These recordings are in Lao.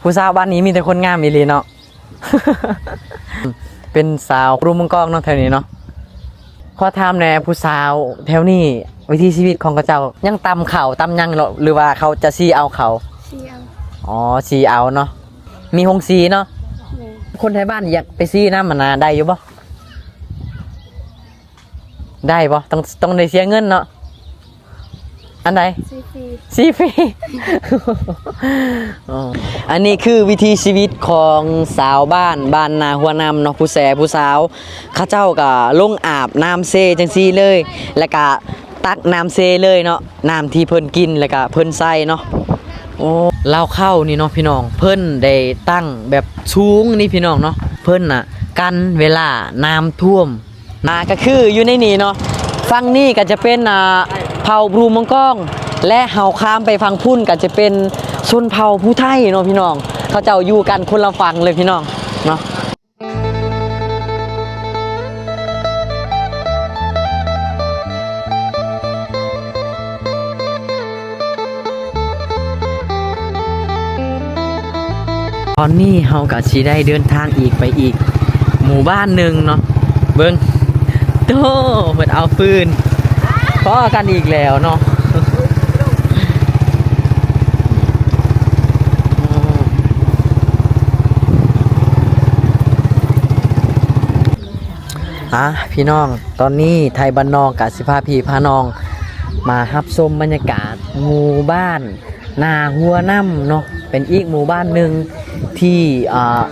ຜູ້ສາວບ້ານນີ້ມີແຕ່ຄົນງາມອີ່ຫຼີເນາະ. ເປັນສາວລຸ່ມມັງກອງເນາະແຖວນີ້ເນາະ. ຂໍຖາມແດ່ ຜູ້ສາວແຖວນີ້ ວິຖີຊີວິດຂອງເຂົາເຈົ້າຍັງຕຳເຂົ້າຕຳຫຍັງເນາະ ຫຼືວ່າເຂົາຈະສີເອົາເຂົ້າ? ສີເອົາ. ອໍ ສີເອົາເນາະ. ມີໂຮງສີເນາະ. ແມ່ນ. ຄົນໄທບ້ານຢາກໄປສີນຳຫັ້ນນະ ໄດ້ຢູ່ບໍ່? ໄດ້ບໍ່? ຕ້ອງ ຕ້ອງໄດ້ເສຍເງິນເນາະ. ອັນໃດ? ຊີຟຣີ. ຊີຟຣີ. ອໍ ອັນນີ້ຄືວິຖີຊີວິດຂອງຊາວບ້ານ ບ້ານນາຫົວນ້ຳເນາະ. ຜູ້ແສ ຜູ້ສາວ ເຂົາເຈົ້າກໍລົງອາບນ້ຳເຊຈັ່ງຊີ້ເລີຍ ແລ້ວກໍຕັກນ້ຳເຊເລີຍເນາະ ນ້ຳທີ່ເພິ່ນກິນ ແລ້ວກໍເພິ່ນໃຊ້ເນາະ. ໂອ້ ລາວເຂົ້ານີ້ເນາະພີ່ນ້ອງ ເພິ່ນໄດ້ຕັ້ງແບບສູງນີ້ພີ່ນ້ອງເນາະ. ເພິ່ນນະກັນເວລານ້ຳຖ້ວມ. ອ່າ ກໍຄືຢູ່ໃນນີ້ເນາະ ຝັ່ງນີ້ກໍຈະເປັນ ອ່າ ເຜົ່າບຣູມັງກອງ ແລະ ເຮົາຂ້າມໄປຝັ່ງພຸ້ນກໍຈະເປັນຊົນເຜົ່າຜູ້ໄທເນາະພີ່ນ້ອງ. ເຂົາເຈົ້າຢູ່ກັນຄົນລະຝັ່ງເລີຍພີ່ນ້ອງເນາະ. ຕອນນີ້ເຮົາກໍຊິໄດ້ເດີນທາງອີກໄປອີກໝູ່ບ້ານໜຶ່ງເນາະ. ເບິ່ງ ໂທ້ ເພິ່ນເອົາຟືນ ພໍ້ກັນອີກແລ້ວເນາະ. ອ່າ ພີ່ນ້ອງ ຕອນນີ້ໄທບ້ານນອກກະຊິພາພີ່ພານ້ອງມາຮັບຊົມບັນຍາກາດໝູ່ບ້ານນາຫົວນ້ຳເນາະ. ເປັນອີກໝູ່ບ້ານໜຶ່ງທີ່ ອ່າ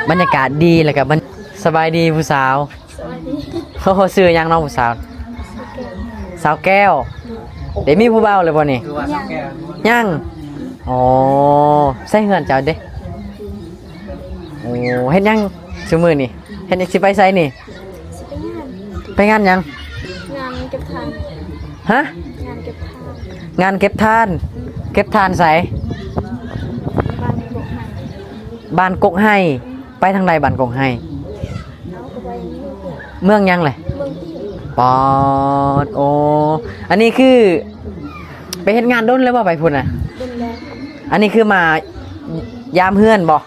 ບັນຍາກາດດີ ແລ້ວກະບັນ ສະບາຍດີຜູ້ສາວ. ສະບາຍດີ. ໂອ້ ຊື່ຫຍັງເນາະຜູ້ສາວ? ສາວແກ້ວ. ສາວແກ້ວ. ໄດ້ມີຜູ້ບ່າວແລ້ວບໍ່ນີ້? ຍັງ. ຍັງ. ອໍ ໃສເຮືອນເຈົ້າເດ້? ໂອ້ ເຮັດຫຍັງຊຸມື້ນີ້? ເຮັດຫຍັງ ຊິໄປໃສນີ້? ຊິໄປງານ. ໄປງານຫຍັງ? ງານເກັບຖ່ານ. ຮະ? ງານເກັບຖ່ານ. ງານເກັບຖ່ານ. ເກັບຖ່ານໃສ? ບ້ານກົກໄຮ່. ບ້ານກົກໄຮ່. ໄປທາງໃດບ້ານກົກໄຮ່? ເມືອງຫຍັງແຫຼະ? ປອດ ໂອ້ ອັນນີ້ຄືໄປເຮັດງານດົນແລ້ວບໍ່ ໄປພຸ້ນນະ? ດົນແລ້ວ. ອັນນີ້ຄືມາຢາມເຮືອນບໍ່?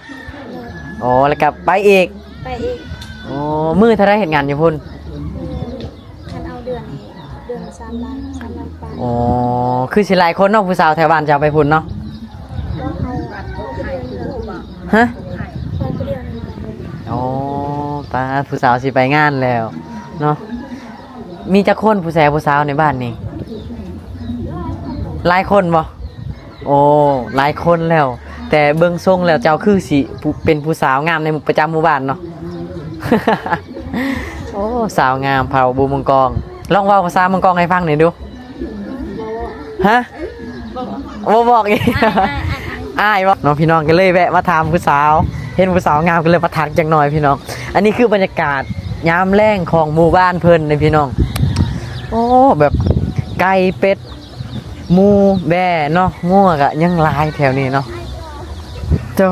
ໂດຍ. ອໍ ແລ້ວກໍໄປອີກ? ໄປອີກ. ໂອ້ ມື້ເທົ່າໃດເຮັດງານຢູ່ພຸ້ນ? ຄັນເອົາເດືອນນີ້ ເດືອນລະສາມລ້ານ ສາມລ້ານປາຍ. ໂອ້ ຄືຊິຫຼາຍຄົນເນາະ ຜູ້ສາວແຖວບ້ານເຈົ້າໄປພຸ້ນເນາະ? ຮະ? ໂອ້ ປ້າດ ຜູ້ສາວຊິໄປງານແລ້ວເນາະ. ມີຈັກຄົນ ຜູ້ແສ ຜູ້ສາວໃນບ້ານນີ້? ຫຼາຍຄົນບໍ່? ໂອ້ ຫຼາຍຄົນແລ້ວ ແຕ່ເບິ່ງຊົງແລ້ວເຈົ້າຄືຊິເປັນຜູ້ສາວງາມໃນປະຈຳໝູ່ບ້ານເນາະ. ໂອ້ ສາວງາມເຜົ່າບູມັງກອງ ລອງເວົ້າພາສາມັງກອງໃຫ້ຟັງໜ່ອຍດູ. ຮະ? ບໍ່ບອກອີກ. ອາຍບໍ່ເນາະ ພີ່ນ້ອງ ກໍເລີຍແວະມາຖາມຜູ້ສາວ ເຫັນຜູ້ສາວງາມກໍເລີຍມາທັກຈັກໜ່ອຍພີ່ນ້ອງ. ອັນນີ້ຄືບັນຍາກາດຍາມແລງຂອງໝູ່ບ້ານເພິ່ນເດ້ພີ່ນ້ອງ. ໂອ້ ແບບໄກ່ ເປັດ ໝູ ແບ້ເນາະ ງົວກະຍັງຫຼາຍແຖວນີ້ເນາະ. ໂອ້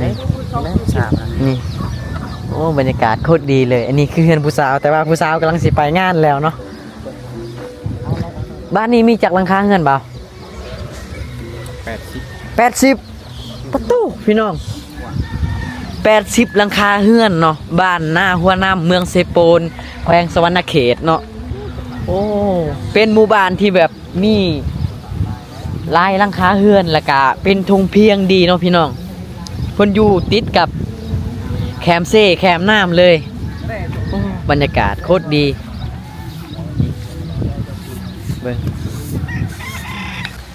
ນີ້ ໂອ້ ບັນຍາກາດໂຄດດີເລີຍ. ອັນນີ້ຄືເຮືອນຜູ້ສາວ ແຕ່ວ່າຜູ້ສາວກຳລັງຊິໄປງານແລ້ວເນາະ. ບ້ານນີ້ມີຈັກຫຼັງຄາເຮືອນບ່າວ? ແປດສິບ ແປດສິບ ປະຕູ ພີ່ນ້ອງ ແປດສິບຫຼັງຄາເຮືອນເນາະ. ບ້ານນາຫົວນ້ຳ ເມືອງເຊໂປນ ແຂວງສະຫວັນນະເຂດເນາະ. ໂອ້ ເປັນໝູ່ບ້ານທີ່ແບບມີຫຼາຍຫຼັງຄາເຮືອນ ແລ້ວກະເປັນທົ່ງພຽງດີເນາະ ພີ່ນ້ອງ. ເພິ່ນຢູ່ຕິດກັບແຄມເຊ ແຄມນ້ຳເລີຍ. ໂອ້ ບັນຍາກາດໂຄດດີ. ເບິ່ງ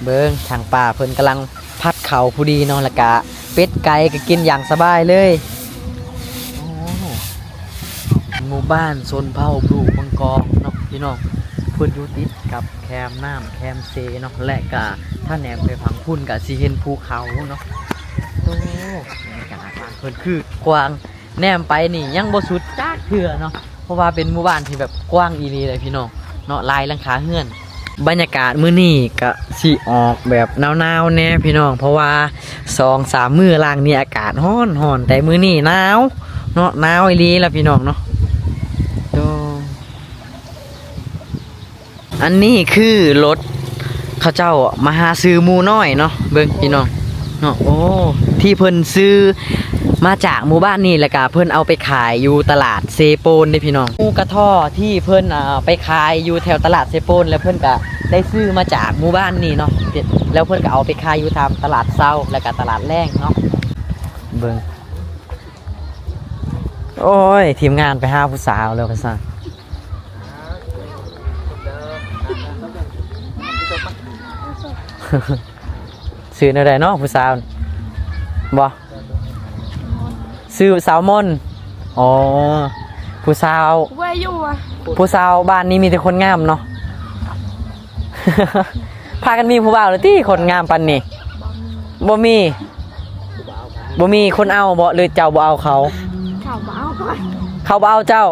ເບິ່ງ ທາງປ້າເພິ່ນກຳລັງຜັດເຂົ້າພໍດີເນາະ ແລ້ວກະເປັດໄກ່ກໍກິນຢ່າງສະບາຍເລີຍ. ໂອ້ ໝູ່ບ້ານຊົນເຜົ່າບລູມັງກອງເນາະ ພີ່ນ້ອງ. ເພິ່ນຢູ່ຕິດກັບແຄມນ້ຳແຄມເຊເນາະ ແລະກະຖ້າແນມໄປຝັ່ງພຸ້ນກະຊິເຫັນພູເຂົາເນາະ. ໂອ້ ບັນຍາກາດບ້ານເພິ່ນຄືກວ້າງ ແນມໄປນີ້ຍັງບໍ່ສຸດຈັກເທື່ອເນາະ ເພາະວ່າເປັນໝູ່ບ້ານທີ່ແບບກວ້າງອີ່ຫຼີເລີຍພີ່ນ້ອງເນາະ ຫຼາຍຫຼັງຄາເຮືອນ. ບັນຍາກາດມື້ນີ້ກະຊິອອກແບບໜາວໆແດ່ພີ່ນ້ອງ ເພາະວ່າສອງສາມມື້ຫຼັງນີ້ອາກາດຮ້ອນໆ ແຕ່ມື້ນີ້ໜາວເນາະ ໜາວອີ່ຫຼີລະພີ່ນ້ອງເນາະ. ໂອ້ ອັນນີ້ຄືລົດເຂ ເຂົາເຈົ້າມາຫາຊື້ໝູນ້ອຍເນາະ ເບິ່ງພີ່ນ້ອງເນາະ. ໂອ້ ທີ່ເພິ່ນຊື້ມາຈາກໝູ່ບ້ານນີ້ ແລ້ວກະເພິ່ນເອົາໄປຂາຍຢູ່ຕະຫຼາດເຊໂປນເດ້ພີ່ນ້ອງ. ໝູກະທໍທີ່ເພິ່ນ ອ່າ ໄປຂາຍຢູ່ແຖວຕະຫຼາດເຊໂປນ ແລ້ວເພິ່ນກະໄດ້ຊື້ມາຈາກໝູ່ບ້ານນີ້ເນາະ ແລ້ວເພິ່ນກະເອົາໄປຂາຍຢູ່ຕາມຕະຫຼາດເຊົ້າ ແລ້ວກະຕະຫຼາດແລງເນາະ. ເບິ່ງ ໂອ້ຍ ທີມງານໄປຫາຜູ້ສາວແລ້ວວ່າຊັ້ນ. ຊື່ແນວໃດເນາະຜູ້ສາວ? ບໍ່ ຊື່ສາວມົນ. ອໍ ຜູ້ສາວ ເວີຍຢູ່ຫວາ? ຜູ້ສາວບ້ານນີ້ມີແຕ່ຄົນງາມເນາະ. ພາກັນມີຜູ້ບ່າວແລ້ວຕິ ຄົນງາມປານນີ້? ບໍ່ມີ ບໍ່ມີຄົນເອົາບໍ ຫຼືເຈົ້າບໍ່ເອົາເຂົາ? ເຂົາບໍ່ເອົາຂ້ອຍ ເຂົາບໍ່ເອົາເຈົ້າ.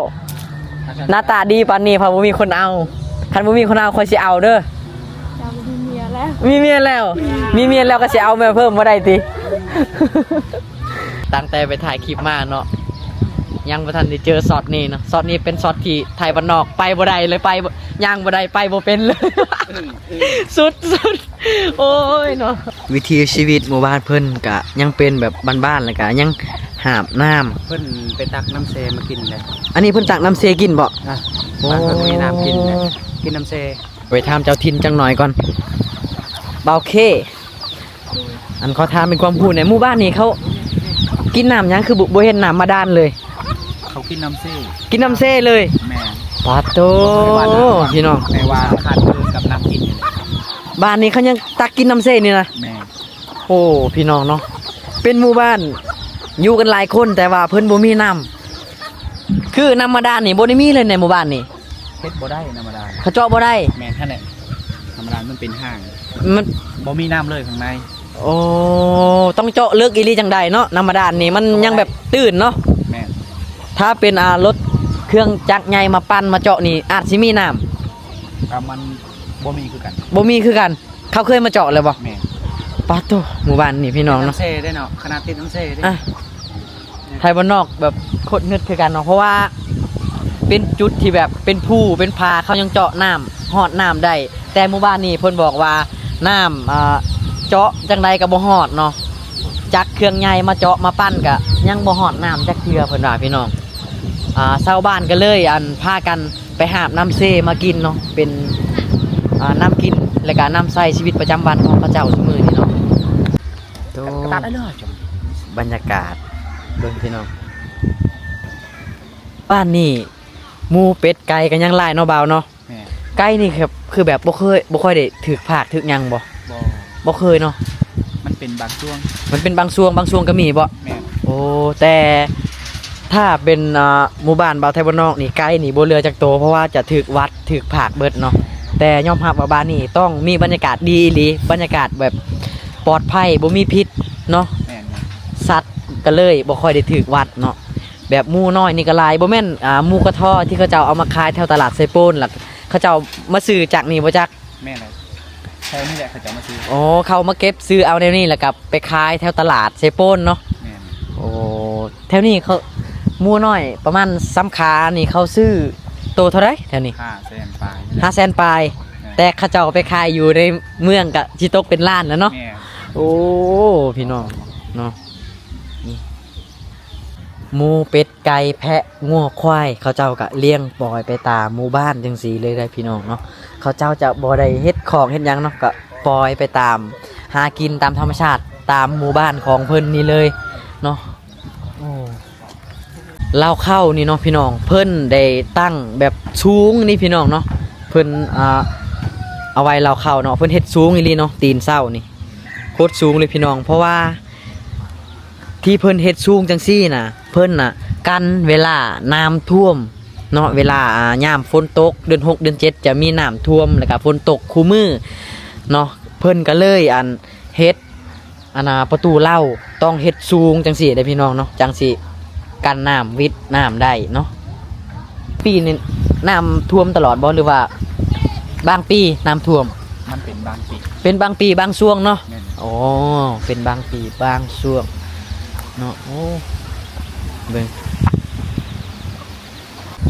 ໜ້າຕາດີປານນີ້ ເຂົາບໍ່ມີຄົນເອົາ. ຄັນບໍ່ມີຄົນເອົາ ຂ້ອຍຊິເອົາເດີ. ເຈົ້າມີເມຍແລ້ວ ມີເມຍແລ້ວ ມີເມຍແລ້ວກໍຊິເອົາເມຍເພີ່ມບໍ່ໄດ້ຕິ? ຕັ້ງແຕ່ໄປຖ່າຍຄລິບມາເນາະ ຍັງບໍ່ທັນໄດ້ເຈີຊັອດນີ້ເນາະ. ຊັອດນີ້ເປັນຊັອດທີ່ໄທບ້ານນອກໄປບໍ່ໄດ້ເລີຍ ໄປບໍ່ ຍ່າງບໍ່ໄດ້ ໄປບໍ່ເປັນເລີຍ. ສຸດໆ ໂອ້ຍເນາະ. ວິຖີຊີວິດໝູ່ບ້ານເພິ່ນກະຍັງເປັນແບບບ້ານໆ ແລ້ວກະຍັງຫາບນ້ຳ. ເພິ່ນໄປຕັກນ້ຳເຊມາກິນເດ້. ອັນນີ້ເພິ່ນຕັກນ້ຳເຊກິນບໍ? ອ່ະ ໂອ້ ບ້ານເພິ່ນມີນ້ຳກິນເດ້ ກິນນ້ຳເຊ. ໄປຖາມເຈົ້າຖິ່ນຈັກໜ້ອຍກ່ອນ. ບ່າວເຄ ອັນຂໍຖາມເປັນຄວາມຮູ້ແດ່ ໝູ່ບ້ານນີ້ເຂົາກິນນ້ຳຫຍັງ ຄືບໍ່ ບໍ່ເຫັນນ້ຳບາດານເລີຍ? ເຂົາກິນນ້ຳເຊ ກິນນ້ຳເຊເລີຍ. ແມ່ນ. ປາດໂຕ ບໍ່ເຄີຍວ່ານ້ຳ ພີ່ນ້ອງ ແຕ່ວ່າຂາດເຂີນກັບນ້ຳກິນ. ບ້ານນີ້ເຂົາຍັງຕັກກິນນ້ຳເຊນີ້ນະ? ແມ່ນ. ໂອ້ ພີ່ນ້ອງເນາະ ເປັນໝູ່ບ້ານຢູ່ກັນຫຼາຍຄົນ ແຕ່ວ່າເພິ່ນບໍ່ມີນ້ຳ ຄືນ້ຳບາດານນີ້ບໍ່ໄດ້ມີເລີຍໃນໝູ່ບ້ານນີ້. ເຮັດບໍ່ໄດ້ນ້ຳບາດານ ເຂົາເຈາະບໍ່ໄດ້. ແມ່ນຫັ້ນແຫຼະ ນ້ຳບາດານມັນເປັນຮ່າງ ມັນບໍ່ມີນ້ຳເລີຍຂ້າງໃນ. ໂອ້ ຕ້ອງເຈາະເລິກອີ່ຫຼີຈັ່ງໃດເນາະ ນ້ຳບາດານນີ້ມັນຍັງແບບຕື້ນເນາະ. ແມ່ນ. ຖ້າເປັນ ອ່າ ລົດເຄື່ອງຈັກໃຫຍ່ມາປັ່ນມາເຈາະນີ້ອາດຊິມີນ້ຳ. ກໍມັນບໍ່ມີຄືກັນ ບໍ່ມີຄືກັນ. ເຂົາເຄີຍມາເຈາະແລ້ວບໍ່? ແມ່ນ. ປາດໂທ້ ໝູ່ບ້ານນີ້ພີ່ນ້ອງເນາະ ຕິດນ້ຳເຊເດ້ເນາະ ຂະໜາດຕິດນ້ຳເຊເດ້. ອ່ະ ໄທບ້ານນອກແບບຄົດງຶດຄືກັນເນາະ ເພາະວ່າເປັນຈຸດທີ່ແບບເປັນພູເປັນຜາ ເຂົາຍັງເຈາະນ້ຳ ຮອດນ້ຳໄດ້. ແຕ່ໝູ່ບ້ານນີ້ເພິ່ນບອກວ່ານ້ຳ ອ່າ ເຈາະຈັ່ງໃດກໍບໍ່ຮອດເນາະ ຈັກເຄື່ອງໃຫຍ່ມາເຈາະມາປັ່ນກໍຍັງບໍ່ຮອດນ້ຳຈັກເທື່ອ ເພິ່ນວ່າພີ່ນ້ອງ. ອ່າ ຊາວບ້ານກໍເລີຍ ອັນ ພາກັນ ໄປຫາບນ້ຳເຊມາກິນເນາະ ເປັນ ອ່າ ນ້ຳກິນ ແລະກະນ້ຳໃຊ້ຊີວິດປະຈຳວັນຂອງເຂົາເຈົ້າຊຸມື້ນີ້ເນາະ. ໂອ້ ບັນຍາກາດ ເບິ່ງພີ່ນ້ອງ ບ້ານນີ້ໝູເປັດໄກ່ກໍຍັງຫຼາຍເນາະ ບ່າວເນາະ. ແມ່ນ. ໄກ່ນີ້ຄື ຄືແບບບໍ່ເຄີຍ ບໍ່ຄ່ອຍໄດ້ຖືກພາກຖືກຫຍັງບໍ່? ບໍ່ ບໍ່ເຄີຍເນາະ ມັນເປັນບາງຊ່ວງ ມັນເປັນບາງຊ່ວງ ບາງຊ່ວງກໍມີບໍ? ແມ່ນ. ໂອ້ ແຕ່ຖ້າເປັນ ອ່າ ໝູ່ບ້ານບ່າວໄທບ້ານນອກນີ້ ໄກ່ນີ້ບໍ່ເຫຼືອຈັກໂຕ ເພາະວ່າຈະຖືກວັດຖືກພາກເບິດເນາະ. ແຕ່ຍອມຮັບວ່າບ້ານນີ້ຕ້ອງມີບັນຍາກາດດີອີ່ຫຼີ ບັນຍາກາດແບບປອດໄພ ບໍ່ມີພິດເນາະ. ແມ່ນ. ສັດກໍເລີຍບໍ່ຄ່ອຍໄດ້ຖືກວັດເນາະ. ແບບໝູນ້ອຍນີ້ກໍຫຼາຍ ບໍ່ແມ່ນ ອ່າ ໝູກະທໍທີ່ເຂົາເຈົ້າເອົາມາຂາຍແຖວຕະຫຼາດໄຊໂປນ ລະເຂົາເຈົ້າມາຊື້ຈາກນີ້ບໍ່ຈັກ? ແມ່ນແຫຼະ ແຖວນີ້ແຫຼະເຂົາເຈົ້າມາຊື້. ອໍ ເຂົາມາເກັບຊື້ເອົາແນວນີ້ ລະກະໄປຂາຍແຖວຕະຫຼາດໄຊໂປນເນາະ. ແມ່ນ. ໂອ້ ແຖວນີ້ເຂົາ ໝູນ້ອຍປະມານສ່ຳຂານີ້ ເຂົາຊື້ໂຕເທົ່າໃດແຖວນີ້? ຫ້າແສນປາຍ ຫ້າແສນປາຍ. ແມ່ນ. ແຕ່ເຂົາເຈົ້າໄປຂາຍຢູ່ໃນເມືອງກະຊິຕົກເປັນລ້ານແລ້ວເນາະ. ແມ່ນ. ໂອ້ ພີ່ນ້ອງເນາະ ນີ້ ໝູ ເປັດ ໄກ່ ແພະ ງົວ ຄວາຍ ເຂົາເຈົ້າກະລ້ຽງປ່ອຍໄປຕາມໝູ່ບ້ານຈັ່ງຊີ້ເລີຍເດ້ພີ່ນ້ອງເນາະ. ເຂົາເຈົ້າຈະບໍ່ໄດ້ເຮັດຄອກເຮັດຫຍັງເນາະ ກະປ່ອຍໄປຕາມ ຫາກິນຕາມທຳມະຊາດ ຕາມໝູ່ບ້ານຂອງເພິ່ນນີ້ເລີຍເນາະ. ໂອ້ ເລົ້າເຂົ້ານີ້ເນາະພີ່ນ້ອງ ເພິ່ນໄດ້ຕັ້ງແບບສູງນີ້ພີ່ນ້ອງເນາະ. ເພິ່ນ ອ່າ ເອົາໄວ້ເລົ້າເຂົ້າເນາະ ເພິ່ນເຮັດສູງອີ່ຫຼີເນາະ ຕີນເສົານີ້ໂຄດສູງເລີຍພີ່ນ້ອງ ເພາະວ່າ ທີ່ເພິ່ນເຮັດສູງຈັ່ງຊີ້ນະ ເພິ່ນນະກັນເວລານ້ຳຖ້ວມເນາະ ເວລາ ອ່າ ຍາມຝົນຕົກ ເດືອນຫົກເດືອນເຈັດຈະມີນ້ຳຖ້ວມ ແລ້ວກະຝົນຕົກຄູ່ມື້ເນາະ. ເພິ່ນກະເລີຍ ອັນ ເຮັດ ອັນນາ ປະຕູເລົ້າ ຕ້ອງເຮັດສູງຈັ່ງຊີ້ເດ້ພີ່ນ້ອງເນາະ ຈັ່ງຊິກັນນ້ຳ ວິດນ້ຳໄດ້ເນາະ. ປີນີ້ນ້ຳຖ້ວມຕະຫຼອດບໍ່ ຫຼືວ່າບາງປີນ້ຳຖ້ວມ? ມັນເປັນບາງປີ ເປັນບາງປີບາງຊ່ວງເນາະ. ແມ່ນ. ອໍ ເປັນບາງປີບາງຊ່ວງເນາະ. ໂອ້ ເບິ່ງ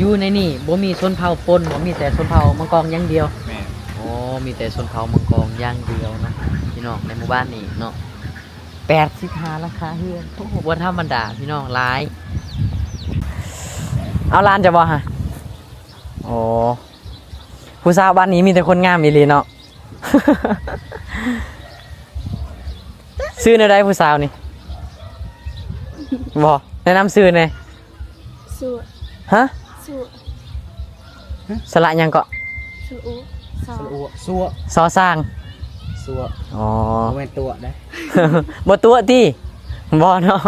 ຢູ່ໃນນີ້ບໍ່ມີຊົນເຜົ່າປົນບໍ່ ມີແຕ່ຊົນເຜົ່າມັງກອງຢ່າງດຽວ? ແມ່ນ. ໂອ້ ອໍ ມີແຕ່ຊົນເຜົ່າເມືອງກອງຢ່າງດຽວເນາະ ພີ່ນ້ອງ ໃນໝູ່ບ້ານນີ້ເນາະ ແປດສິບຫ້າຫຼັງຄາເຮືອນ. ໂອ້ ບໍ່ທຳມະດາ ພີ່ນ້ອງ ຫຼາຍ. ເອົາຫຼານເຈົ້າບໍ່ຫະ? ໂອ້ ຜູ້ສາວບ້ານນີ້ມີແຕ່ຄົນງາມອີ່ຫຼີເນາະ. ຊື່ແນວໃດຜູ້ສາວນີ້? ບໍ່ ແນະນຳຊື່ແດ່. ສຸ ຮະ? ສຸ ສະຫຼະຫຍັງເກາະ? ສຸ ສະ ສະ ສໍຊ້າງ ສຸ ອໍ ບໍ່ແມ່ນຕົວະເດ້. ບໍ່ຕົວະຕິ? ບໍ່ເນາະ.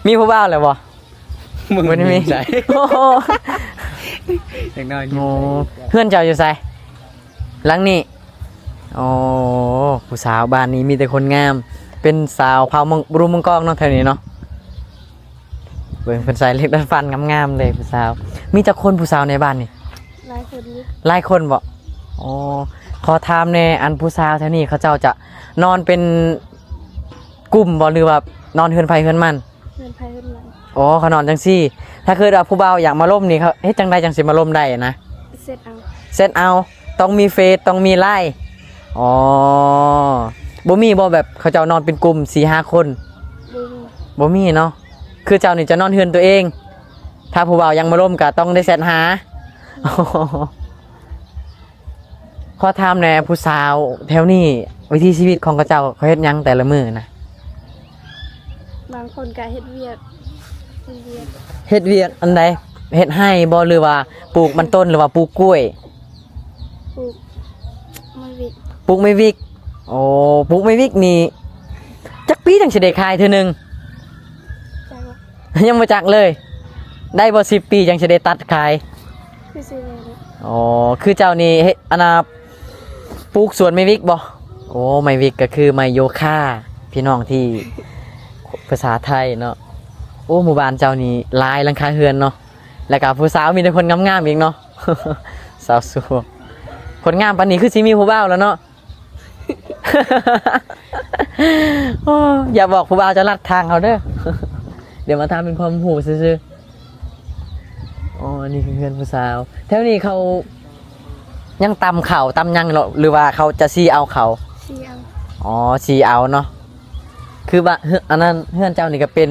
ມີຜູ້ບ່າວແລ້ວບໍ່? ບໍ່ໄດ້ມີ. ໂອ້ໂຫ ຢ່າງນ້ອຍ. ໂອ້ ເຮືອນເຈົ້າຢູ່ໃສ? ຫຼັງນີ້. ໂອ້ ຜູ້ສາວບ້ານນີ້ມີແຕ່ຄົນງາມ ເປັນສາວເຜົ່າເມືອງ ບຣູເມືອງກອງເນາະ ແຖວນີ້ເນາະ. ເບິ່ງເພິ່ນໃສ່ເຫຼັກດັດຟັນງາມໆເລີຍຜູ້ສາວ. ມີຈັກຄົນຜູ້ສາວໃນບ້ານນີ້? ຫຼາຍຄົນຢູ່. ຫຼາຍຄົນບໍ່? ໂອ້ ຂໍຖາມແດ່ ອັນຜູ້ສາວແຖວນີ້ເຂົາເຈົ້າຈະນອນເປັນກຸ່ມບໍ່ ຫຼືວ່ານອນເຮືອນໃຜເຮືອນມັນ? ເຮືອນໃຜເຮືອນມັນ. ອໍ ເຂົານອນຈັ່ງຊີ້. ຖ້າເກີດວ່າຜູ້ບ່າວຢາກມາລົມນີ້ ເຂົາເຮັດຈັ່ງໃດຈັ່ງຊິມາລົມໄດ້ນະ? ແຊັດເອົາ. ແຊັດເອົາ. ຕ້ອງມີເຟສ ຕ້ອງມີລາຍ. ອໍ ບໍ່ມີບໍ່ ແບບເຂົາເຈົ້ານອນເປັນກຸ່ມສີ່ຫ້າຄົນ? ບໍ່ມີ. ບໍ່ມີເນາະ. ຄືເຈົ້ານີ້ຈະນອນເຮືອນຕົວເອງ ຖ້າຜູ້ບ່າວຢາກມາລົມກໍຕ້ອງໄດ້ແຊັດຫາ. ຂໍຖາມແດ່ ຜູ້ສາວແຖວນີ້ ວິຖີຊີວິດຂອງເຂົາເຈົ້າ ເຂົາເຮັດຫຍັງແຕ່ລະມື້ນະ? ບາງຄົນກະເຮັດວຽກ ເຮັດວຽກ ເຮັດວຽກອັນໃດ? ເຮັດໄຮ່ບໍ່ ຫຼືວ່າປູກມັນຕົ້ນ ຫຼືວ່າປູກກ້ວຍ? ປູກໄມ້ວິກ. ປູກໄມ້ວິກ. ໂອ້ ປູກໄມ້ວິກນີ້ ຈັກປີຈັ່ງຊິໄດ້ຂາຍເທື່ອໜຶ່ງ? ຈັກລະ ຍັງບໍ່ຈັກເລີຍ. ໄດ້ບໍ່ສິບປີຈັ່ງຊິໄດ້ຕັດຂາຍ? ຄືຊິແມ່ນ. ອໍ ຄືເຈົ້ານີ້ເຮັດ ອັນນ່າ ປູກສວນໄມ້ວິກບໍ່? ໂອ້ ໄມ້ວິກກໍຄືໄມ້ໂຍຄາ ພີ່ນ້ອງທີ່ພາສາໄທເນາະ. ໂອ້ ໝູ່ບ້ານເຈົ້ານີ້ຫຼາຍຫຼັງຄາເຮືອນເນາະ ແລ້ວກໍຜູ້ສາວມີແຕ່ຄົນງາມໆອີກເນາະ. ສາວສວຍ ຄົນງາມປານນີ້ຄືຊິມີຜູ້ບ່າວແລ້ວເນາະ. ໂອ້ ຢ່າບອກຜູ້ບ່າວຈະລັດທາງເຮົາເດີ. ດຽວມາຖາມເປັນຄວາມຮູ້ຊື່ໆ. ອໍ ອັນນີ້ຄືເຮືອນຜູ້ສາວ. ແຖວນີ້ເຂົາຍັງຕຳເຂົ້າຕຳຫຍັງເນາະ ຫຼືວ່າເຂົາຈະສີເອົາເຂົ້າ? ສີເອົາ. ອໍ ສີເອົາເນາະ. ຄືວ່າ ເຮືອນ ອັນນັ້ນ ເຮືອນເຈົ້ານີ້ກໍເປັນ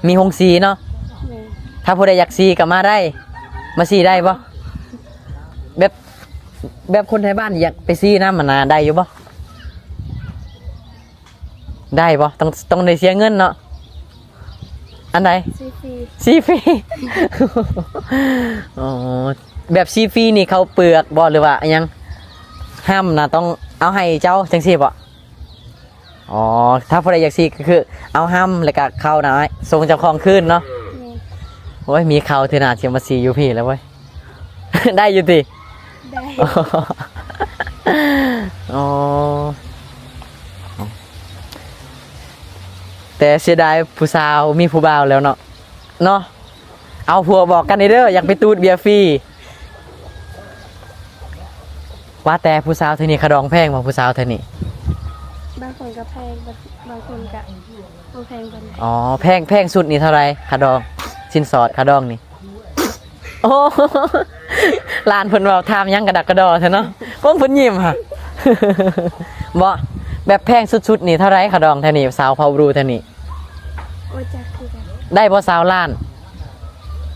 ມີໂຮງສີເນາະ. ແມ່ນ. ຖ້າຜູ້ໃດຢາກສີກໍມາໄດ້ ມາສີໄດ້ບໍ່? ແບບ ແບບຄົນໄທບ້ານຢາກໄປສີນຳຫັ້ນນະ ໄດ້ຢູ່ບໍ່? ໄດ້ບໍ່? ຕ້ອງ ຕ້ອງໄດ້ເສຍເງິນເນາະ. ອັນໃດ? ສີຟຣີ. ສີຟຣີ. ອໍ ແບບສີຟຣີນີ້ເຂົາເປືອກບໍ່ ຫຼືວ່າຫຍັງ? ຫ້ຳນະ ຕ້ອງເອົາໃຫ້ເຈົ້າຈັ່ງຊີ້ບໍ່? ອໍ ຖ້າຜູ້ໃດຢາກສີກໍຄືເອົາຫ້ຳ ແລ້ວກໍເຂົ້ານະ ສົ່ງເຈົ້າຂອງຄືນເນາະ. ແມ່ນ. ໂອ້ຍ ມີເຂົ້າເທື່ອໜ້າຊິມາສີຢູ່ພີ້ແລ້ວເວີຍ. ໄດ້ຢູ່ຕິ? ໄດ້. ອໍ ແຕ່ເສຍດາຍຜູ້ສາວມີຜູ້ບ່າວແລ້ວເນາະ ເນາະ. ເອົາ ພວກບອກກັນເດີ ຢາກໄປຕູດເບຍຟຣີ. ວ່າແຕ່ຜູ້ສາວເທື່ອນີ້ຄ່າດອງແພງບໍ່? ຜູ້ສາວເທື່ອນີ້ ບາງຄົນກໍແພງ ບາງຄົນກໍບໍ່ແພງປານໃດ. ອໍ ແພງ ແພງສຸດນີ້ເທົ່າໃດ? ຄ່າດອງ ສິນສອດ ຄ່າດອງນີ້. ໂອ້ ຫຼານເພິ່ນເວົ້າ ຖາມຫຍັງກະດັກກະດໍແທ້ເນາະ. ໂອ້ ເພິ່ນຍິ້ມຫະ. ບໍ່ ແບບແພງສຸດໆນີ້ເທົ່າໃດ? ຄ່າດອງແຖວນີ້ ສາວເຜົ່າບຣູແຖວນີ້ ບໍ່ຈັກຄືກັນ. ໄດ້ບໍ່ ຊາວລ້ານ?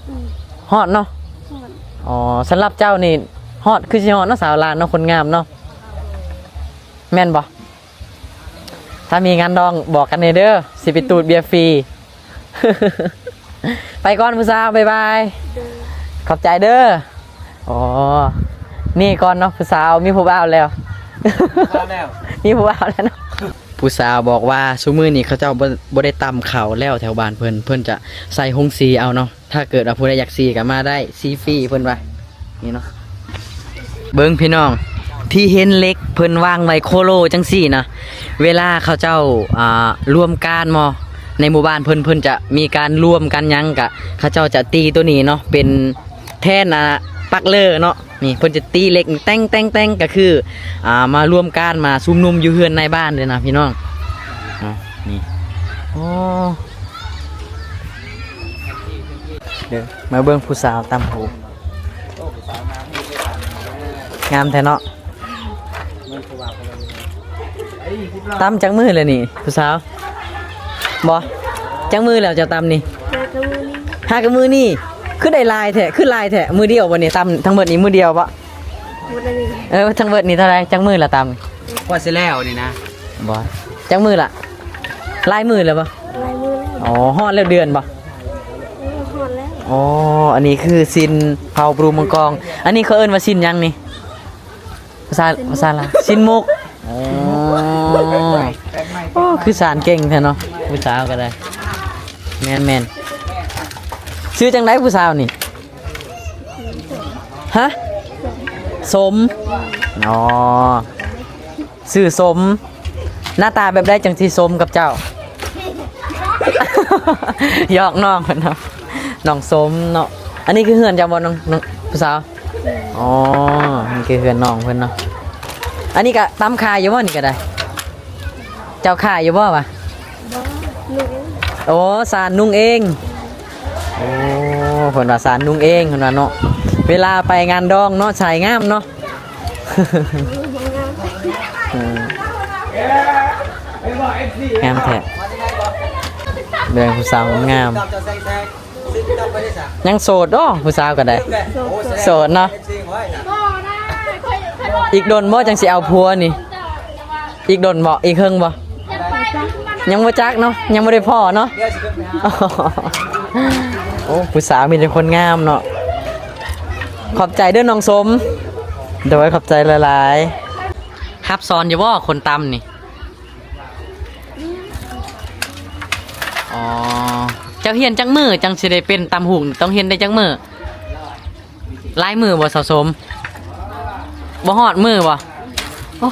ອືມ ຮອດເນາະ. ຮອດ. ອໍ ສຳລັບເຈົ້ານີ້ຮອດ ຄືຊິຮອດເນາະ ຊາວລ້ານເນາະ ຄົນງາມເນາະ ແມ່ນບໍ່? ຖ້າມີງານດອງບອກກັນແດ່ເດີ ຊິໄປຕູດເບຍຟຣີ. ໄປກ່ອນຜູ້ສາວ ບາຍບາຍ. ໂດຍ. ຂອບໃຈເດີ. ອໍ ນີ້ກ່ອນເນາະ ຜູ້ສາວມີຜູ້ບ່າວແລ້ວ. ມີຜູ້ບ່າວແລ້ວ ມີຜູ້ບ່າວແລ້ວເນາະ. ຜູ້ສາວບອກວ່າຊຸມື້ນີ້ເຂົາເຈົ້າບໍ່ ບໍ່ໄດ້ຕຳເຂົ້າແລ້ວແຖວບ້ານເພິ່ນ ເພິ່ນຈະໃສ່ໂຮງສີເອົາເນາະ. ຖ້າເກີດວ່າຜູ້ໃດຢາກສີກໍມາໄດ້ ສີຟຣີເພິ່ນວ່າ ນີ້ເນາະ. ເບິ່ງພີ່ນ້ອງ ທີ່ເຫັນເຫຼັກເພິ່ນວາງໄວ້ໂຄໂລຈັ່ງຊີ້ນະ ເວລາເຂົາເຈົ້າ ອ່າ ລວມການບໍ່ ໃນໝູ່ບ້ານເພິ່ນ ເພິ່ນຈະມີການລວມກັນຫຍັງ ກະເຂົາເຈົ້າຈະຕີໂຕນີ້ເນາະ ເປັນແທນ ອ່າ ປັກເລີເນາະ. ນີ້ເພິ່ນຈະຕີເຫຼັກແຕ່ງໆໆ ກໍຄື ອ່າ ມາລວມການ ມາຊຸມນຸມຢູ່ເຮືອນໃນບ້ານເດ້ນະພີ່ນ້ອງ. ອ່າ ນີ້ ໂອ້ ເດີ ມາເບິ່ງຜູ້ສາວຕຳຫູ ງາມແທ້ເນາະ. ຕຳຈັກມື້ແລ້ວນີ້ຜູ້ສາວ? ບໍ່ ຈັກມື້ແລ້ວເຈົ້າຕຳນີ້? ຫາກະມື້ນີ້ ຫາກະມື້ນີ້ ຄືໄດ້ຫຼາຍແທ້ ຄືຫຼາຍແທ້. ມື້ດຽວບໍ່ນີ້ ຕຳທັງເບິດນີ້ມື້ດຽວບໍ່? ໝົດແລ້ວນີ້ ເອີ ທັງເບິດນີ້ເທົ່າໃດ? ຈັກມື້ລະຕຳ? ກວ່າຊິແລ້ວນີ້ນະ. ບໍ່ ຈັກມື້ລະ? ຫຼາຍມື້ແລ້ວບໍ່? ຫຼາຍມື້ແລ້ວ. ອໍ ຮອດແລ້ວເດືອນບໍ່? ເອີ ຮອດແລ້ວ. ອໍ ອັນນີ້ຄືຊິນເຜົ່າບຣູມັງກອງ. ອັນນີ້ເຂົາເອີ້ນວ່າຊິນຫຍັງນີ້? ພາສາ ຊິນມຸກ ພາສາລາວ ຊິນມຸກ. ອໍ ໂອ້ ຄືສານເກັ່ງແທ້ເນາະ ຜູ້ສາວກໍໄດ້. ແມ່ນໆ ຊື່ຈັ່ງໃດຜູ້ສາວນີ້? ຮະ? ສົມ. ອໍ ຊື່ສົມ. ໜ້າຕາແບບໃດຈັ່ງຊິສົມກັບເຈົ້າ? ຫຍອກນ້ອງເພິ່ນເນາະ ນ້ອງສົມເນາະ. ອັນນີ້ຄືເຮືອນເຈົ້າບໍ່ ນ້ອງ ນ້ອງຜູ້ສາວ? ອໍ ນີ້ຄືເຮືອນນ້ອງເພິ່ນເນາະ. ອັນນີ້ກະຕຳຂາຍຢູ່ບໍ່ນີ້ກະໄດ້? ເຈົ້າຂາຍຢູ່ບໍ່ວະ? ບໍ່ ນຸ່ງເອງ. ໂອ້ ສານນຸ່ງເອງ. ໂອ້ ເພິ່ນວ່າສານນຸ່ງເອງ ເພິ່ນວ່າເນາະ. ເວລາໄປງານດອງເນາະ ໃສ່ງາມເນາະ. ເອີ ງາມແທ້ ເບິ່ງຜູ້ສາວງາມ. ຍັງໂສດເນາະ ຜູ້ສາວກໍໄດ້ ໂສດເນາະ. ອີກດົນບໍ່ຈັ່ງຊິເອົາຜົວນີ້? ອີກດົນບໍ່? ອີກເຫິງບໍ່? ຍັງບໍ່ຈັກເນາະ ຍັງບໍ່ໄດ້ພໍ້ເນາະ. ໂອ້ ຜູ້ສາວມີແຕ່ຄົນງາມເນາະ. ຂອບໃຈເດີນ້ອງສົມ. ໂດຍ ຂອບໃຈຫຼາຍໆ. ຮັບສອນຢູ່ບໍ່ຄົນຕຳນີ້? ອໍ ເຈົ້າຮຽນຈັກມື້ຈັ່ງຊິໄດ້ເປັນຕຳຫຸ່ງ? ຕ້ອງຮຽນໄດ້ຈັກມື້? ຫຼາຍມື້ບໍ່ສາວສົມ? ບໍ່ຮອດມື້ບໍ່? ໂອ້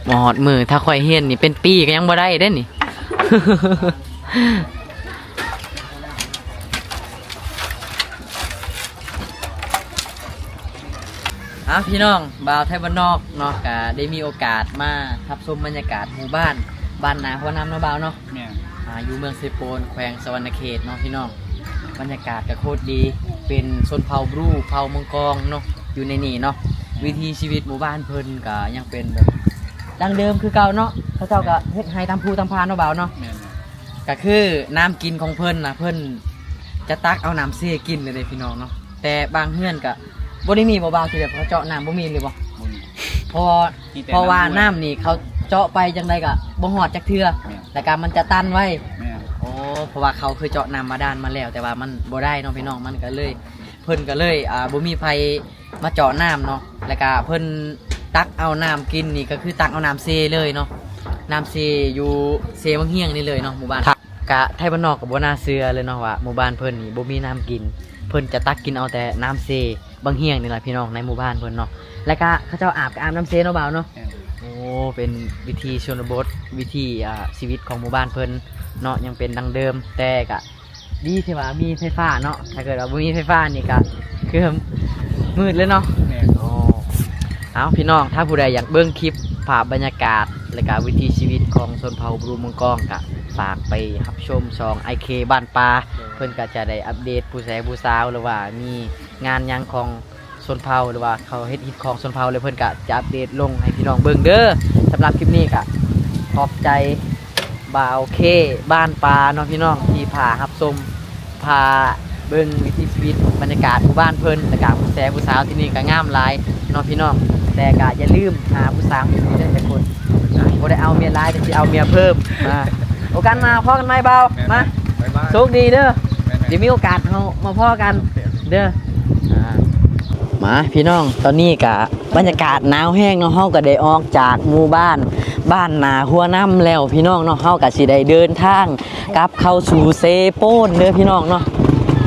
ບໍ່ຮອດມື້ ຖ້າຂ້ອຍຮຽນນີ້ເປັນປີກໍຍັງບໍ່ໄດ້ເດ້ນີ້. ເອົາ ພີ່ນ້ອງ ບ່າວໄທບ້ານນອກເນາະ ກະໄດ້ມີໂອກາດມາຮັບຊົມບັນຍາກາດໝູ່ບ້ານ ບ້ານນາຫົວນຳເນາະ ບ່າວເນາະ. ແມ່ນ. ອ່າ ຢູ່ເມືອງເຊໂປນ ແຂວງສະຫວັນນະເຂດເນາະ ພີ່ນ້ອງ. ບັນຍາກາດກະໂຄດດີ ເປັນຊົນເຜົ່າບຣູ ເຜົ່າມັງກອງເນາະ ຢູ່ໃນນີ້ເນາະ. ແມ່ນ. ວິຖີຊີວິດໝູ່ບ້ານເພິ່ນກະຍັງເປັນແບບດັ້ງເດີມຄືເກົ່າເນາະ ເຂົາເຈົ້າກະເຮັດໄຮ່ຕາມພູຕາມພາເນາະ ບ່າວເນາະ. ແມ່ນ. ກະຄືນ້ຳກິນຂອງເພິ່ນນະ ເພິ່ນຈະຕັກເອົານ້ຳເຊກິນເລີຍເດ້ພີ່ນ້ອງເນາະ. ແຕ່ບາງເຮືອນກະບໍ່ໄດ້ມີບໍ່ບ່າວ ທີ່ແບບເຂົາເຈາະນ້ຳ ບໍ່ມີເລີຍບໍ່? ບໍ່ມີ. ເພາະວ່າ ມີແຕ່ ເພາະວ່ານ້ຳຫ້ວຍ ນ້ຳນີ້ເຂົາເຈາະໄປຈັ່ງໃດກະບໍ່ຮອດຈັກເທື່ອ. ແມ່ນ. ແລ້ວກະມັນຈະຕັນໄວ. ແມ່ນ. ໂອ້ ເພາະວ່າເຂົາເຄີຍເຈາະນ້ຳບາດານມາແລ້ວ ແຕ່ວ່າມັນບໍ່ໄດ້ເນາະ ພີ່ນ້ອງ ມັນກະເລີຍ ເພິ່ນກະເລີຍ ອ່າ ບໍ່ມີໃຜ ມາເຈາະນ້ຳເນາະ ແລ້ວກະເພິ່ນຕັກເອົານ້ຳກິນນີ້ ກະຄືຕັກເອົານ້ຳເຊເລີຍເນາະ. ນ້ຳເຊຢູ່ເຊວັງຮຽງນີ້ເລີຍເນາະ ໝູ່ບ້ານ. ກະໄທບ້ານນອກກະບໍ່ໜ້າເຊື່ອເລີຍເນາະວ່າໝູ່ບ້ານເພິ່ນນີ້ບໍ່ມີນ້ຳກິນ ເພິ່ນຈະຕັກກິນເອົາແຕ່ນ້ຳເຊວັງຮຽງນີ້ລະ ພີ່ນ້ອງ ໃນໝູ່ບ້ານເພິ່ນເນາະ. ແລ້ວກະເຂົາເຈົ້າອາບກະອາບນ້ຳເຊເນາະ ບ່າວເນາະ. ແມ່ນ. ໂອ້ ເປັນວິຖີຊົນນະບົດ ວິຖີ ອ່າ ຊີວິດຂອງໝູ່ບ້ານເພິ່ນເນາະ ຍັງເປັນດັ່ງເດີມ ແຕ່ກະ ດີທີ່ວ່າມີໄຟຟ້າເນາະ ຖ້າເກີດວ່າບໍ່ມີໄຟຟ້ານີ້ກະຄືມືດເລີຍເນາະ. ແມ່ນ. ອໍ ເອົາ ພີ່ນ້ອງ ຖ້າຜູ້ໃດຢາກເບິ່ງຄລິບພາບບັນຍາກາດ ແລະກະວິຖີຊີວິດຂອງຊົນເຜົ່າບຣູມັງກອງ ກະຝາກໄປຮັບຊົມຊ່ອງ ໄອເຄ ບ້ານປ່າ. ໂດຍ. ເພິ່ນກະຈະໄດ້ອັບເດດຜູ້ແຊຜູ້ສາວ ຫຼືວ່າມີງານຫຍັງຂອງ ຊົນເຜົ່າ ຫຼືວ່າເຂົາເຮັດຮີດຄອງຊົນເຜົ່າ ແລ້ວເພິ່ນກະຈະອັບເດດລົງໃຫ້ພີ່ນ້ອງເບິ່ງເດີ. ສຳລັບຄລິບນີ້ກະຂອບໃຈບ່າວເຄ ບ້ານປ່າເນາະ ພີ່ນ້ອງ ທີ່ພາຮັບຊົມ ພາເບິ່ງວິຖີຊີວິດ ບັນຍາກາດໝູ່ບ້ານເພິ່ນ ແລ້ວກະຜູ້ແຊຜູ້ສາວທີ່ນີ້ກະງາມຫຼາຍເນາະ ພີ່ນ້ອງ. ແຕ່ກະຢ່າລືມຫາຜູ້ສາວໃຫ້ດີເດີຈັກຄົນ. ບໍ່ໄດ້ເອົາເມຍຫຼາຍ ແຕ່ຊິເອົາເມຍເພີ່ມ. ອ່າ ໂອກາດໜ້າພໍ້ກັນໃໝ່ ບ່າວ. ມາ ໂຊກດີເດີ. ດຽວມີໂອກາດເຮົາມາພໍ້ກັນເດີ. ອ່າ ມາພີ່ນ້ອງ ຕອນນີ້ກະບັນຍາກາດໜາວແຮງເນາະ ເຮົາກະໄດ້ອອກຈາກໝູ່ບ້ານ ບ້ານນາຫົວນຳແລ້ວພີ່ນ້ອງເນາະ ເຮົາກະຊິໄດ້ເດີນທາງກັບເຂົ້າສູ່ເຊໂປນເດີພີ່ນ້ອງເນາະ.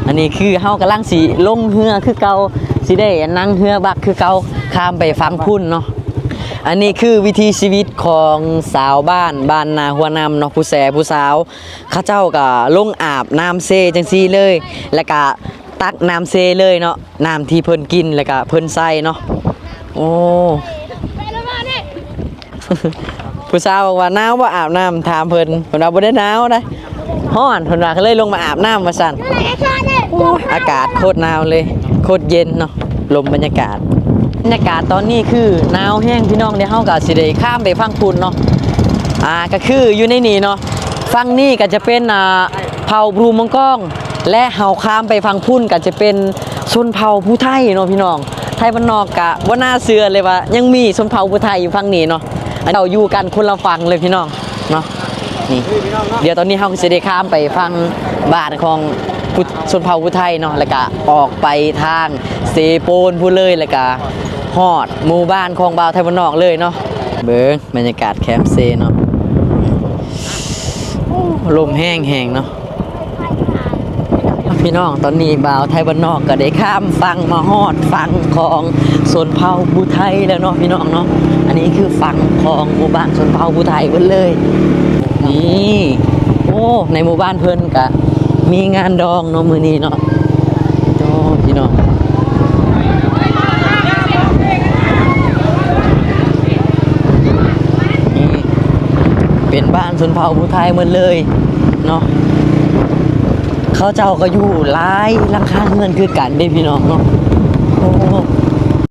ອັນນີ້ຄືເຮົາກຳລັງຊິລົງເຮືອຄືເກົ່າ ຊິໄດ້ນັ່ງເຮືອບັກຄືເກົ່າ ຂ້າມໄປຝັ່ງພຸ້ນເນາະ. ອັນນີ້ຄືວິຖີຊີວິດຂອງຊາວບ້ານ ບ້ານນາຫົວນຳເນາະ ຜູ້ແຊຜູ້ສາວ ເຂົາເຈົ້າກະລົງອາບນ້ຳເຊຈັ່ງຊີ້ເລີຍ ແລ້ວກະຕັກນ້ຳເຊເລີຍເນາະ ນ້ຳທີ່ເພິ່ນກິນ ແລ້ວກະເພິ່ນໃຊ້ເນາະ. ໂອ້ ຜູ້ສາວບອກວ່າໜາວບໍ່ອາບນ້ຳ ຖາມເພິ່ນ ເພິ່ນວ່າບໍ່ໄດ້ໜາວໃດ ຮ້ອນ ເພິ່ນວ່າ ກະເລີຍລົງມາອາບນ້ຳວ່າຊັ້ນ. ໂອ້ຍ ອາກາດໂຄດໜາວເລີຍ ໂຄດເຢັນເນາະ ລົມບັນຍາກາດ. ບັນຍາກາດຕອນນີ້ຄືໜາວແຮງພີ່ນ້ອງ ດຽວເຮົາກໍຊິໄດ້ຂ້າມໄປຝັ່ງພຸ້ນເນາະ. ອ່າ ກໍຄືຢູ່ໃນນີ້ເນາະ ຝັ່ງນີ້ກໍຈະເປັນ ອ່າ ເຜົ່າບຣູມັງກອງ ແລະ ເຮົາຂ້າມໄປຝັ່ງພຸ້ນກໍຈະເປັນຊົນເຜົ່າຜູ້ໄທເນາະພີ່ນ້ອງ. ໄທບ້ານນອກກະບໍ່ໜ້າເຊື່ອເລີຍວ່າຍັງມີຊົນເຜົ່າຜູ້ໄທຢູ່ຝັ່ງນີ້ເນາະ. ເຂົາຢູ່ກັນຄົນລະຝັ່ງເລີຍພີ່ນ້ອງເນາະ. ນີ້ ດຽວຕອນນີ້ເຮົາກໍຊິໄດ້ຂ້າມໄປຝັ່ງບ້ານຂອງຜູ້ ຊົນເຜົ່າຜູ້ໄທເນາະ ແລ້ວກະອອກໄປທາງເຊໂປນພຸ້ນເລີຍ ແລ້ວກະຮອດໝູ່ບ້ານຂອງບ່າວໄທບ້ານນອກເລີຍເນາະ. ເບິ່ງບັນຍາກາດແຄມເຊເນາະ. ໂອ້ ລົມແຮງໆເນາະ. ພີ່ນ້ອງ ຕອນນີ້ບ່າວໄທບ້ານນອກກໍໄດ້ຂ້າມຝັ່ງມາຮອດຝັ່ງຂອງຊົນເຜົ່າຜູ້ໄທແລ້ວເນາະພີ່ນ້ອງເນາະ. ອັນນີ້ຄືຝັ່ງຂອງໝູ່ບ້ານຊົນເຜົ່າຜູ້ໄທເພິ່ນເລີຍ. ນີ້ ໂອ້ ໃນໝູ່ບ້ານເພິ່ນກະມີງານດອງເນາະມື້ນີ້ເນາະ. ໂອ້ ພີ່ນ້ອງ ນີ້ເປັນບ້ານຊົນເຜົ່າຜູ້ໄທໝົດເລີຍເນາະ. ເຂົາເຈົ້າກໍຢູ່ຫຼາຍຫຼັງຄາເຮືອນຄືກັນເດ້ພີ່ນ້ອງເນາະ. ໂອ້